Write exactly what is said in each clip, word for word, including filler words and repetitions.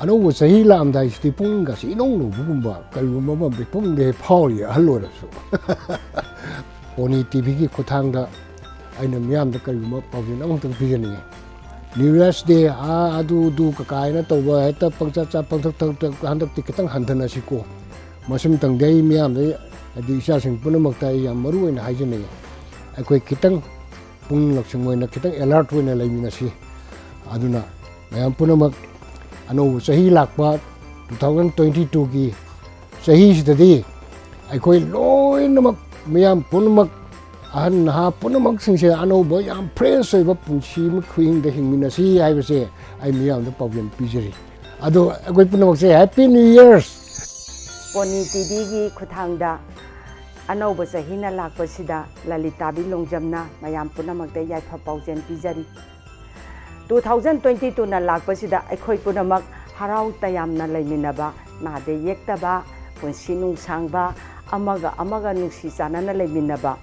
ꯑꯅꯧꯕ ꯆꯍꯤ ꯂꯥꯛꯑꯝꯗꯥꯏꯁꯤꯗꯤ ꯄꯨꯛꯅꯤꯡꯒꯁꯤ ꯏꯅꯧ ꯅꯧꯕꯒꯨꯝꯕ ꯀꯔꯤꯒꯨꯝꯕ ꯑꯃ ꯃꯤꯄꯨꯝꯗ ꯍꯦꯛ ꯐꯥꯎꯔꯤ ꯑꯍꯜ ꯑꯣꯏꯔꯁꯨ꯫ ꯄꯣꯅꯤ ꯇꯤꯚꯤꯒꯤ ꯈꯨꯠꯊꯥꯡꯗ ꯑꯩꯅ ꯃꯤꯌꯥꯝꯗ ꯀꯔꯤꯒꯨꯝꯕ ꯄꯥꯎꯖꯦꯜ ꯑꯃꯈꯛꯇꯪ ꯄꯤꯖꯅꯤꯡꯉꯤ꯫ New Year's Day, ꯑꯥ, ꯑꯗꯨ, ꯑꯗꯨ, ꯀꯀꯥ ꯍꯥꯏꯅ ꯇꯧꯕ, ꯍꯦꯛꯇ ꯄꯪꯆꯠ ꯆꯠ, ꯄꯪꯊꯛ ꯊꯛ, ꯍꯟꯗꯛꯇꯤ ꯈꯤꯇꯪ ꯍꯟꯊꯅꯁꯤꯀꯣ꯫ ꯃꯁꯤꯃꯇꯪꯗꯤ ꯑꯩ ꯃꯤꯌꯥꯝꯗ, ꯍꯥꯏꯗꯤ ꯏꯆꯥꯁꯤꯡ ꯄꯨꯝꯅꯃꯛꯇ ꯑꯩ ꯌꯥꯝ ꯃꯔꯨ ꯑꯣꯏꯅ ꯍꯥꯏꯖꯅꯤꯡꯉꯤ꯫ ꯑꯩꯈꯣꯏ ꯈꯤꯇꯪ ꯄꯨꯛꯅꯤꯡ ꯂꯧꯁꯤꯡ ꯑꯣꯏꯅ, ꯈꯤꯇꯪ alert ꯑꯣꯏꯅ ꯂꯩꯃꯤꯟꯅꯁꯤ꯫ ꯑꯗꯨꯅ ꯃꯌꯥꯝ ꯄꯨꯝꯅꯃꯛ ꯑꯅꯧꯕ ꯆꯍꯤ ꯂꯥꯛꯄ two thousand twenty twoꯒꯤ ꯆꯍꯤꯁꯤꯗꯗꯤ ꯑꯩꯈꯣꯏ ꯂꯣꯏꯅꯃꯛ, ꯃꯤꯌꯥꯝ ꯄꯨꯝꯅꯃꯛ, ꯑꯍꯟ ꯅꯍꯥ ꯄꯨꯝꯅꯃꯛꯁꯤꯡꯁꯦ ꯑꯅꯧꯕ ꯌꯥꯝ fresh ꯑꯣꯏꯕ ꯄꯨꯟꯁꯤ ꯑꯃ ꯈꯨꯍꯤꯡꯗ ꯍꯤꯡꯃꯤꯟꯅꯁꯤ ꯍꯥꯏꯕꯁꯦ ꯑꯩ ꯃꯤꯌꯥꯝꯗ ꯄꯥꯎꯖꯦꯜ ꯄꯤꯖꯔꯤ꯫ ꯑꯗꯣ ꯑꯩꯈꯣꯏ ꯄꯨꯝꯅꯃꯛꯁꯦ Happy New Year! ꯄꯣꯅꯤ ꯇꯤꯚꯤꯒꯤ ꯈꯨꯠꯊꯥꯡꯗ ꯑꯅꯧꯕ ꯆꯍꯤꯅ ꯂꯥꯛꯄꯁꯤꯗ ꯂꯂꯤꯇꯥꯕꯤ ꯂꯣꯡꯖꯝꯅ ꯃꯌꯥꯝ ꯄꯨꯝꯅꯃꯛꯇ ꯌꯥꯏꯐ ꯄꯥꯎꯖꯦꯜ ꯄꯤꯖꯔꯤ꯫ Two thousand twenty twoꯅ ꯂꯥꯛꯄꯁꯤꯗ ꯑꯩꯈꯣꯏ ꯄꯨꯝꯅꯃꯛ ꯍꯔꯥꯎ ꯇꯌꯥꯝꯅ ꯂꯩꯃꯤꯟꯅꯕ, ꯅꯥꯗ ꯌꯦꯛꯇꯕ, ꯄꯨꯟꯁꯤ ꯅꯨꯡꯁꯥꯡꯕ, ꯑꯃꯒ ꯑꯃꯒ ꯅꯨꯡꯁꯤ ꯆꯥꯟꯅꯅ ꯂꯩꯃꯤꯟꯅꯕ꯫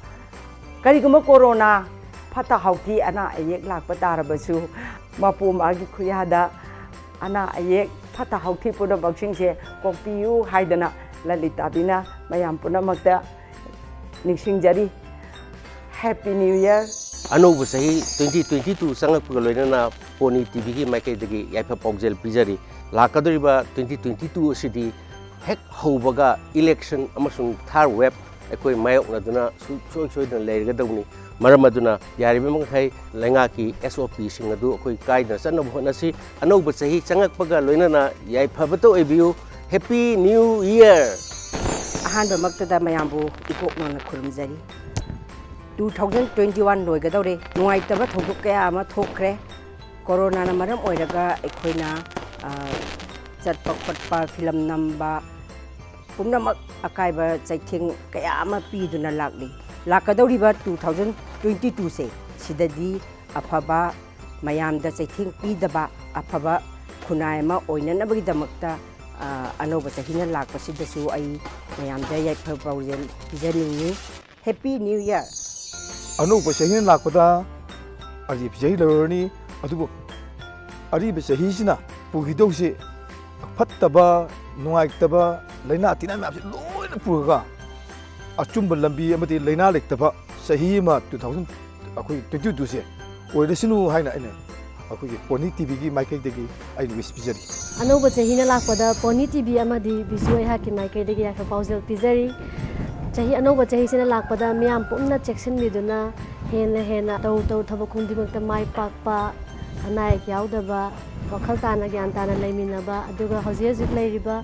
ꯀꯔꯤꯒꯨꯝꯕ ꯀꯣꯔꯣꯅꯥ ꯐꯠꯇ ꯍꯥꯎꯊꯤ ꯑꯅꯥ ꯑꯌꯦꯛ ꯂꯥꯛꯄ ꯇꯥꯔꯕꯁꯨ, ꯃꯄꯨ ꯃꯥꯒꯤ ꯈꯨꯌꯥꯗ ꯑꯅꯥ ꯑꯌꯦꯛ ꯐꯠꯇ ꯍꯥꯎꯊꯤ ꯄꯨꯝꯅꯃꯛꯁꯤꯡꯁꯦ ꯀꯣꯛꯄꯤꯌꯨ ꯍꯥꯏꯗꯅ ꯂꯂꯤꯇꯥꯕꯤꯅ ꯃꯌꯥꯝ ꯄꯨꯝꯅꯃꯛꯇ ꯅꯤꯡꯁꯤꯡꯖꯔꯤ꯫ Happy New Year! ꯑꯅꯧꯕ ꯆꯍꯤ twenty twenty two ꯆꯪꯂꯛꯄꯒ ꯂꯣꯏꯅꯅ ꯄꯣꯅꯤ ꯇꯤꯚꯤꯒꯤ ꯃꯥꯏꯀꯩꯗꯒꯤ ꯌꯥꯏꯐ ꯄꯥꯎꯖꯦꯜ ꯄꯤꯖꯔꯤ꯫ ꯂꯥꯛꯀꯗꯧꯔꯤꯕ twenty twenty two ꯑꯁꯤꯗꯤ ꯍꯦꯛ ꯍꯧꯕꯒ election ꯑꯃꯁꯨꯡ third wave ꯑꯩꯈꯣꯏ ꯃꯥꯌꯣꯛꯅꯗꯨꯅ ꯁꯨꯡꯁꯣꯏ ꯁꯣꯏꯗꯅ ꯂꯩꯔꯒꯗꯧꯕꯅꯤ꯫ ꯃꯔꯝ ꯑꯗꯨꯅ ꯌꯥꯔꯤꯕ ꯃꯈꯩ ꯂꯩꯉꯥꯛꯀꯤ S O P ꯁꯤꯡ ꯑꯗꯨ ꯑꯩꯈꯣꯏ ꯀꯥꯏꯗꯅ ꯆꯠꯅꯕ ꯍꯣꯠꯅꯁꯤ꯫ ꯑꯅꯧꯕ ꯆꯍꯤ ꯆꯪꯂꯛꯄꯒ ꯂꯣꯏꯅꯅ ꯌꯥꯏꯐꯕꯇ ꯑꯣꯏꯕꯤꯌꯨ꯫ Happy New Year! ꯑꯍꯥꯟꯕꯃꯛꯇꯗ ꯃꯌꯥꯝꯕꯨ ꯏꯀꯣꯛ ꯅꯧꯅ ꯈꯨꯔꯨꯝꯖꯔꯤ꯫ Two thousand twenty one ꯂꯣꯏꯒꯗꯧꯔꯦ꯫ ꯅꯨꯡꯉꯥꯏꯇꯕ ꯊꯧꯗꯣꯛ ꯀꯌꯥ ꯑꯃ ꯊꯣꯛꯈ꯭ꯔꯦ꯫ ꯀꯣꯔꯣꯅꯥꯅ ꯃꯔꯝ ꯑꯣꯏꯔꯒ ꯑꯩꯈꯣꯏꯅ, ꯑ, ꯆꯠꯄ ꯈꯣꯠꯄ, ꯐꯤꯂꯝ ꯅꯝꯕ, ꯄꯨꯝꯅꯃꯛ ꯑꯀꯥꯏꯕ ꯆꯩꯊꯦꯡ ꯀꯌꯥ ꯑꯃ ꯄꯤꯗꯨꯅ ꯂꯥꯛꯂꯤ꯫ ꯂꯥꯛꯀꯗꯧꯔꯤꯕ two thousand twenty twoꯁꯦ ꯁꯤꯗꯗꯤ ꯑꯐꯕ, ꯃꯌꯥꯝꯗ ꯆꯩꯊꯦꯡ ꯄꯤꯗꯕ, ꯑꯐꯕ ꯈꯨꯟꯅꯥꯏ ꯑꯃ ꯑꯣꯏꯅꯅꯕꯒꯤꯗꯃꯛꯇ, ꯑ, ꯑꯅꯧꯕ ꯆꯍꯤꯅ ꯂꯥꯛꯄꯁꯤꯗꯁꯨ ꯑꯩ ꯃꯌꯥꯝꯗ ꯌꯥꯏꯐ ꯄꯥꯎꯖꯦꯜ ꯄꯤꯖꯅꯤꯡꯉꯤ꯫ Happy New Year! ꯑꯅꯧꯕ ꯆꯍꯤꯅ ꯂꯥꯛꯄꯗ ꯑꯔꯤꯕ ꯆꯍꯤ ꯂꯣꯏꯔꯅꯤ, ꯑꯗꯨꯕꯨ ꯑꯔꯤꯕ ꯆꯍꯤꯁꯤꯅ ꯄꯨꯈꯤꯗꯧꯁꯤ ꯐꯠꯇꯕ, ꯅꯨꯡꯉꯥꯏꯇꯕ, ꯂꯥꯏꯅꯥ ꯇꯤꯟꯅꯥ ꯃꯌꯥꯝꯁꯦ ꯂꯣꯏꯅ ꯄꯨꯔꯒ ꯑꯆꯨꯝꯕ ꯂꯝꯕꯤ ꯑꯃꯗꯤ ꯂꯥꯏꯅꯥ ꯂꯩꯇꯕ ꯆꯍꯤ ꯑꯃ, ꯇꯨ ꯊꯥꯎꯖꯟ, ꯑꯩꯈꯣꯏ ꯇ꯭ꯋꯦꯟꯇꯤ ꯇꯨꯁꯦ ꯑꯣꯏꯔꯁꯅꯨ ꯍꯥꯏꯅ ꯑꯩꯅ ꯑꯩꯈꯣꯏꯒꯤ ꯄꯣꯅꯤ ꯇꯤꯚꯤꯒꯤ ꯃꯥꯏꯀꯩꯗꯒꯤ ꯑꯩꯅ ꯋꯤꯁ ꯄꯤꯖꯔꯤ꯫ ꯑꯅꯧꯕ ꯆꯍꯤꯅ ꯂꯥꯛꯄꯗ ꯄꯣꯅꯤ ꯇꯤꯚꯤ ꯑꯃꯗꯤ ꯕꯤꯖꯨ ꯑꯩꯍꯥꯛꯀꯤ ꯃꯥꯏꯀꯩꯗꯒꯤ ꯌꯥꯏꯐ ꯄꯥꯎꯖꯦꯜ ꯄꯤꯖꯔꯤ꯫ ꯆꯍꯤ, ꯑꯅꯧꯕ ꯆꯍꯤꯁꯤꯅ ꯂꯥꯛꯄꯗ ꯃꯤꯌꯥꯝ ꯄꯨꯝꯅ ꯆꯦꯛꯁꯤꯟꯕꯤꯗꯨꯅ ꯍꯦꯟꯅ ꯍꯦꯟꯅ ꯇꯧ ꯇꯧ ꯊꯕꯛ ꯈꯨꯗꯤꯡꯃꯛꯇ ꯃꯥꯏ ꯄꯥꯛꯄ, ꯑꯅꯥ ꯑꯌꯦꯛ ꯌꯥꯎꯗꯕ, ꯋꯥꯈꯜ ꯇꯥꯅ ꯒ꯭ꯌꯥꯟ ꯇꯥꯅ ꯂꯩꯃꯤꯟꯅꯕ, ꯑꯗꯨꯒ ꯍꯧꯖꯤꯛ ꯍꯧꯖꯤꯛ ꯂꯩꯔꯤꯕ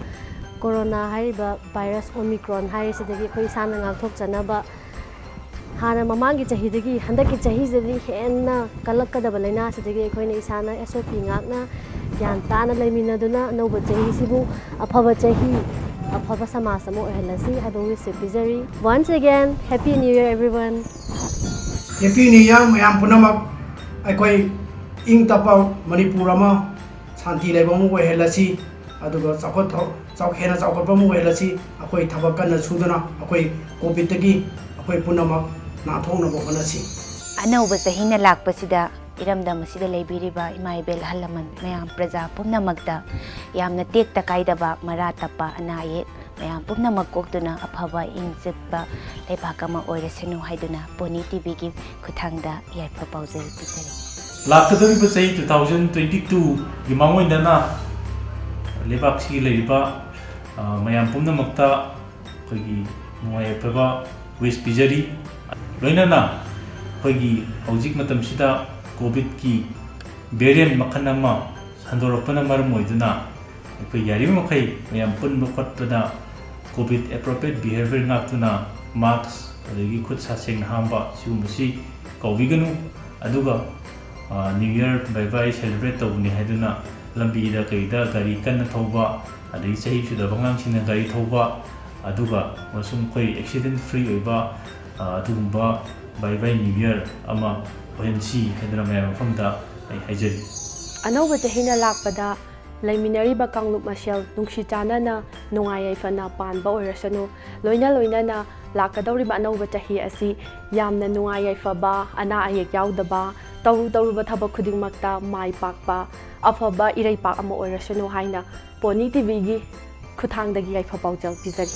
ꯀꯣꯔꯣꯅꯥ ꯍꯥꯏꯔꯤꯕ ꯚꯥꯏꯔꯁ ꯑꯣꯃꯤꯀ꯭ꯔꯣꯟ ꯍꯥꯏꯔꯤꯁꯤꯗꯒꯤ ꯑꯩꯈꯣꯏ ꯏꯁꯥꯅ ꯉꯥꯛꯊꯣꯛꯆꯅꯕ, ꯍꯥꯟꯅ ꯃꯃꯥꯡꯒꯤ ꯆꯍꯤꯗꯒꯤ ꯍꯟꯗꯛꯀꯤ ꯆꯍꯤꯁꯤꯗꯗꯤ ꯍꯦꯟꯅ ꯀꯜꯂꯛꯀꯗꯕ ꯂꯥꯏꯅꯥꯁꯤꯗꯒꯤ ꯑꯩꯈꯣꯏꯅ ꯏꯁꯥꯅ ꯑꯦꯁ ꯑꯣ ꯄꯤ ꯉꯥꯛꯅ ꯒ꯭ꯌꯥꯟ ꯇꯥꯅ ꯂꯩꯃꯤꯟꯅꯗꯨꯅ ꯑꯅꯧꯕ ꯆꯍꯤꯁꯤꯕꯨ ꯑꯐꯕ ꯆꯍꯤ, ꯑꯐꯕ ꯁꯃꯥꯖ ꯑꯃ ꯑꯣꯏꯍꯜꯂꯁꯤ ꯍꯥꯏꯕ ꯋꯤꯁꯁꯦ ꯄꯤꯖꯔꯤ꯫ Once again, Happy New Year, everyone! Happy New Year ꯃꯌꯥꯝ ꯄꯨꯝꯅꯃꯛ꯫ ꯑꯩꯈꯣꯏ ꯏꯪ ꯇꯞꯄ ꯃꯅꯤꯄꯨꯔ ꯑꯃ, ꯁꯥꯟꯇꯤ ꯂꯩꯕ ꯑꯃ ꯑꯣꯏꯍꯜꯂꯁꯤ, ꯑꯗꯨꯒ ꯆꯥꯎꯈꯠ ꯊꯧ-, ꯆꯥꯎ-, ꯍꯦꯟꯅ ꯆꯥꯎꯈꯠꯄ ꯑꯃ ꯑꯣꯏꯍꯜꯂꯁꯤ꯫ ꯑꯩꯈꯣꯏ ꯊꯕꯛ ꯀꯟꯅ ꯁꯨꯗꯨꯅ ꯑꯩꯈꯣꯏ ꯀꯣꯚꯤꯗꯇꯒꯤ ꯑꯩꯈꯣꯏ ꯄꯨꯝꯅꯃꯛ ꯅꯥꯟꯊꯣꯛꯅꯕ ꯍꯣꯠꯅꯁꯤ꯫ ꯑꯅꯧꯕ ꯆꯍꯤꯅ ꯂꯥꯛꯄꯁꯤꯗ ꯏꯔꯝꯗꯝ ꯑꯁꯤꯗ ꯂꯩꯕꯤꯔꯤꯕ ꯏꯃꯥ ꯏꯕꯦꯜ ꯑꯍꯜ ꯂꯃꯟ ꯃꯌꯥꯝ ꯄ꯭ꯔꯖꯥ ꯄꯨꯝꯅꯃꯛꯇ ꯌꯥꯝꯅ ꯇꯦꯛꯇ ꯀꯥꯏꯗꯕ, ꯃꯔꯥ ꯇꯞꯄ, ꯑꯅꯥ ꯑꯌꯦꯛ ꯃꯌꯥꯝ ꯄꯨꯝꯅꯃꯛ ꯀꯣꯛꯇꯨꯅ ꯑꯐꯕ ꯏꯪ ꯆꯤꯛꯄ ꯂꯩꯕꯥꯛ ꯑꯃ ꯑꯣꯏꯔꯁꯅꯨ ꯍꯥꯏꯗꯨꯅ ꯄꯣꯅꯤ ꯇꯤꯚꯤꯒꯤ ꯈꯨꯠꯊꯥꯡꯗ ꯌꯥꯏꯐ ꯄꯥꯎꯖꯦꯜ ꯄꯤꯖꯔꯤ꯫ ꯂꯥꯛꯀꯗꯧꯔꯤꯕ ꯆꯍꯤ ꯇꯨ ꯊꯥꯎꯖꯟ ꯇ꯭ꯋꯦꯟꯇꯤ ꯇꯨꯒꯤ ꯃꯥꯡꯑꯣꯏꯅꯅ ꯂꯩꯕꯥꯛꯁꯤꯒꯤ ꯂꯩꯔꯤꯕ, ꯑ, ꯃꯌꯥꯝ ꯄꯨꯝꯅꯃꯛꯇ ꯑꯩꯈꯣꯏꯒꯤ ꯅꯨꯡꯉꯥꯏ ꯌꯥꯏꯐꯕ ꯋꯤꯁ ꯄꯤꯖꯔꯤ꯫ ꯂꯣꯏꯅꯅ ꯑꯩꯈꯣꯏꯒꯤ ꯍꯧꯖꯤꯛ ꯃꯇꯝꯁꯤꯗ ꯀꯣꯚꯤꯗꯀꯤ ꯚꯦꯔꯤꯌꯦꯟ ꯃꯈꯜ ꯑꯃ ꯁꯟꯗꯣꯔꯛꯄꯅ ꯃꯔꯝ ꯑꯣꯏꯗꯨꯅ ꯑꯩꯈꯣꯏ ꯌꯥꯔꯤꯕ ꯃꯈꯩ ꯃꯌꯥꯝ ꯄꯨꯟꯕ ꯈꯣꯠꯄꯗ ꯀꯣꯚꯤꯗ ꯑꯦꯄ꯭ꯔꯣꯄ꯭ꯔꯤꯌꯦꯠ ꯕꯤꯍꯦꯕꯤꯌꯔ ꯉꯥꯛꯇꯨꯅ ꯃꯥꯛꯁ, ꯑꯗꯒꯤ ꯈꯨꯠ ꯁꯥ ꯁꯦꯡꯅ ꯍꯥꯝꯕ, ꯁꯤꯒꯨꯝꯕꯁꯤ ꯀꯥꯎꯕꯤꯒꯅꯨ꯫ ꯑꯗꯨꯒ, ꯑ, ꯅ꯭ꯌꯨ ꯏꯌꯔ ꯕꯥꯏ ꯕꯥꯏ ꯁꯦꯂꯦꯕ꯭ꯔꯦꯠ ꯇꯧꯕꯅꯤ ꯍꯥꯏꯗꯨꯅ ꯂꯝꯕꯤꯗ ꯀꯩꯗ ꯒꯥꯔꯤ ꯀꯟꯅ ꯊꯧꯕ, ꯑꯗꯒꯤ ꯆꯍꯤ ꯁꯨꯗꯕ ꯑꯉꯥꯡꯁꯤꯡꯅ ꯒꯥꯔꯤ ꯊꯧꯕ, ꯑꯗꯨꯒ ꯑꯃꯁꯨꯡ ꯑꯩꯈꯣꯏ ꯑꯦꯛꯁꯤꯗꯦꯟ ꯐ꯭ꯔꯤ ꯑꯣꯏꯕ, ꯑ, ꯑꯗꯨꯒꯨꯝꯕ ꯕꯥꯏ ꯕꯥꯏ ꯅ꯭ꯌꯨ ꯏꯌꯔ ꯑꯃ ꯑꯣꯏꯍꯟꯁꯤ ꯍꯥꯏꯗꯨꯅ ꯃꯌꯥꯝ ꯃꯐꯝꯗ ꯑꯩ ꯍꯥꯏꯖꯔꯤ꯫ ꯑꯅꯧꯕ ꯆꯍꯤꯅ ꯂꯥꯛꯄꯗ ꯂꯩꯃꯤꯟꯅꯔꯤꯕ ꯀꯥꯡꯂꯨꯞ ꯃꯁꯦꯜ ꯅꯨꯡꯁꯤ ꯆꯥꯟꯅꯅ ꯅꯨꯡꯉꯥꯏ ꯌꯥꯏꯐꯅ ꯄꯥꯟꯕ ꯑꯣꯏꯔꯁꯅꯨ꯫ ꯂꯣꯏꯅ ꯂꯣꯏꯅꯅ ꯂꯥꯛꯀꯗꯧꯔꯤꯕ ꯑꯅꯧꯕ ꯆꯍꯤ ꯑꯁꯤ ꯌꯥꯝꯅ ꯅꯨꯡꯉꯥꯏ ꯌꯥꯏꯐꯕ, ꯑꯅꯥ ꯑꯌꯦꯛ ꯌꯥꯎꯗꯕ, ꯇꯧꯔꯨ ꯇꯧꯔꯨꯕ ꯊꯕꯛ ꯈꯨꯗꯤꯡꯃꯛꯇ ꯃꯥꯏ ꯄꯥꯛꯄ, ꯑꯐꯕ ꯏꯔꯩꯄꯥꯛ ꯑꯃ ꯑꯣꯏꯔꯁꯅꯨ ꯍꯥꯏꯅ ꯄꯣꯅꯤ ꯇꯤꯚꯤꯒꯤ ꯈꯨꯠꯊꯥꯡꯗꯒꯤ ꯌꯥꯏꯐ ꯄꯥꯎꯖꯦꯜ ꯄꯤꯖꯔꯤ꯫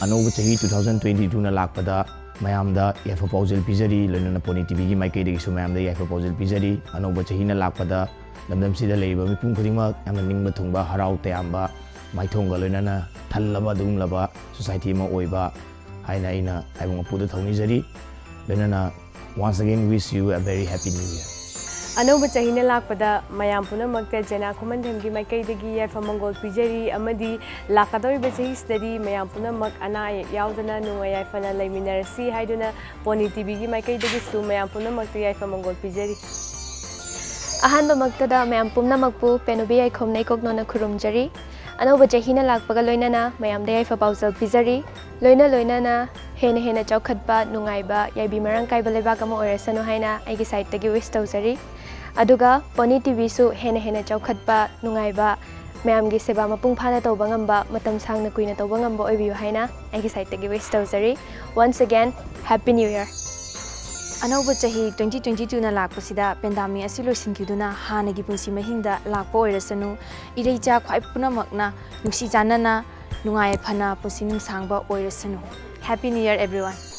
ꯑꯅꯧꯕ ꯆꯍꯤ two thousand twenty twoꯅ ꯂꯥꯛꯄꯗ ꯃꯌꯥꯝꯗ ꯌꯥꯏꯐ ꯄꯥꯎꯖꯦꯜ ꯄꯤꯖꯔꯤ, ꯂꯣꯏꯅꯅ ꯄꯣꯅꯤ ꯇꯤꯚꯤꯒꯤ ꯃꯥꯏꯀꯩꯗꯒꯤꯁꯨ ꯃꯌꯥꯝꯗ ꯌꯥꯏꯐ ꯄꯥꯎꯖꯦꯜ ꯄꯤꯖꯔꯤ꯫ ꯑꯅꯧꯕ ꯆꯍꯤꯅ ꯂꯥꯛꯄꯗ ꯂꯝꯗꯝꯁꯤꯗ ꯂꯩꯔꯤꯕ ꯃꯤꯄꯨꯝ ꯈꯨꯗꯤꯡꯃꯛ ꯌꯥꯝꯅ ꯅꯤꯡꯕ ꯊꯨꯡꯕ, ꯍꯔꯥꯎ ꯇꯌꯥꯝꯕ, ꯃꯥꯏꯊꯣꯡꯒ ꯂꯣꯏꯅꯅ ꯊꯜꯂꯕ ꯑꯗꯨꯒꯨꯝꯂꯕ society ꯑꯃ ꯑꯣꯏꯕ ꯍꯥꯏꯅ ꯑꯩꯅ ꯇꯥꯏꯕꯪ ꯃꯄꯨꯗ ꯊꯧꯅꯤꯖꯔꯤ꯫ ꯂꯣꯏꯅꯅ once again wish you a very happy new year. ꯑꯅꯧꯕ ꯆꯍꯤꯅ ꯂꯥꯛꯄꯗ ꯃꯌꯥꯝ ꯄꯨꯝꯅꯃꯛꯇ ꯖꯦꯅꯥ ꯈꯨꯃꯟꯊꯦꯝꯒꯤ ꯃꯥꯏꯀꯩꯗꯒꯤ ꯌꯥꯏꯐ ꯃꯪꯒꯣꯜ ꯄꯤꯖꯔꯤ ꯑꯃꯗꯤ ꯂꯥꯛꯀꯗꯧꯔꯤꯕ ꯆꯍꯤꯁꯤꯗꯗꯤ ꯃꯌꯥꯝ ꯄꯨꯝꯅꯃꯛ ꯑꯅꯥ ꯑꯌꯦꯛ ꯌꯥꯎꯗꯅ ꯅꯨꯡꯉꯥꯏ ꯌꯥꯏꯐꯅ ꯂꯩꯃꯤꯟꯅꯔꯁꯤ ꯍꯥꯏꯗꯨꯅ ꯄꯣꯅꯤ ꯇꯤꯚꯤꯒꯤ ꯃꯥꯏꯀꯩꯗꯒꯤꯁꯨ ꯃꯌꯥꯝ ꯄꯨꯝꯅꯃꯛꯇ ꯌꯥꯏꯐ ꯃꯪꯒꯣꯜ ꯄꯤꯖꯔꯤ꯫ ꯑꯍꯥꯟꯕꯃꯛꯇꯗ ꯃꯌꯥꯝ ꯄꯨꯝꯅꯃꯛꯄꯨ ꯄꯦꯅꯨꯕꯤ ꯌꯥꯏꯈꯣꯝ ꯅꯩꯀꯣꯛꯅꯣꯅ ꯈꯨꯔꯨꯝꯖꯔꯤ꯫ ꯑꯅꯧꯕ ꯆꯍꯤꯅ ꯂꯥꯛꯄꯒ ꯂꯣꯏꯅꯅ ꯃꯌꯥꯝꯗ ꯌꯥꯏꯐ ꯄꯥꯎꯖꯦꯜ ꯄꯤꯖꯔꯤ꯫ ꯂꯣꯏꯅ ꯂꯣꯏꯅꯅ ꯍꯦꯟꯅ ꯍꯦꯟꯅ ꯆꯥꯎꯈꯠꯄ, ꯅꯨꯡꯉꯥꯏꯕ, ꯌꯥꯏꯕꯤ ꯃꯔꯥꯡ ꯀꯥꯏꯕ ꯂꯩꯕꯥꯛ ꯑꯃ ꯑꯣꯏꯔꯁꯅꯨ ꯍꯥꯏꯅ ꯑꯩꯒꯤ ꯁꯥꯏꯠꯇꯒꯤ ꯋꯤꯁ ꯇꯧꯖꯔꯤ꯫ ꯑꯗꯨꯒ ꯄꯣꯅꯤ ꯇꯤꯚꯤꯁꯨ ꯍꯦꯟꯅ ꯍꯦꯟꯅ ꯆꯥꯎꯈꯠꯄ, ꯅꯨꯡꯉꯥꯏꯕ, ꯃꯌꯥꯝꯒꯤ ꯁꯦꯕꯥ ꯃꯄꯨꯡ ꯐꯥꯅ ꯇꯧꯕ ꯉꯝꯕ, ꯃꯇꯝ ꯁꯥꯡꯅ ꯀꯨꯏꯅ ꯇꯧꯕ ꯉꯝꯕ ꯑꯣꯏꯕꯤꯌꯨ ꯍꯥꯏꯅ ꯑꯩꯒꯤ ꯁꯥꯏꯠꯇꯒꯤ ꯋꯤꯁ ꯇꯧꯖꯔꯤ꯫ Once again, Happy New Year! ꯑꯅꯧꯕ ꯆꯍꯤ twenty twenty twoꯅ ꯂꯥꯛꯄꯁꯤꯗ ꯄꯦꯟꯗꯥꯃꯤ ꯑꯁꯤ ꯂꯣꯏꯁꯤꯟꯈꯤꯗꯨꯅ ꯍꯥꯟꯅꯒꯤ ꯄꯨꯟꯁꯤ ꯃꯍꯤꯡꯗ ꯂꯥꯛꯄ ꯑꯣꯏꯔꯁꯅꯨ꯫ ꯏꯔꯩꯆꯥ ꯈ꯭ꯋꯥꯏ ꯄꯨꯝꯅꯃꯛꯅ ꯅꯨꯡꯁꯤ ꯆꯥꯟꯅꯅ ꯅꯨꯡꯉꯥꯏ ꯌꯥꯏꯐꯅ ꯄꯨꯟꯁꯤ ꯅꯨꯡꯁꯥꯡꯕ ꯑꯣꯏꯔꯁꯅꯨ꯫ Happy New Year everyone!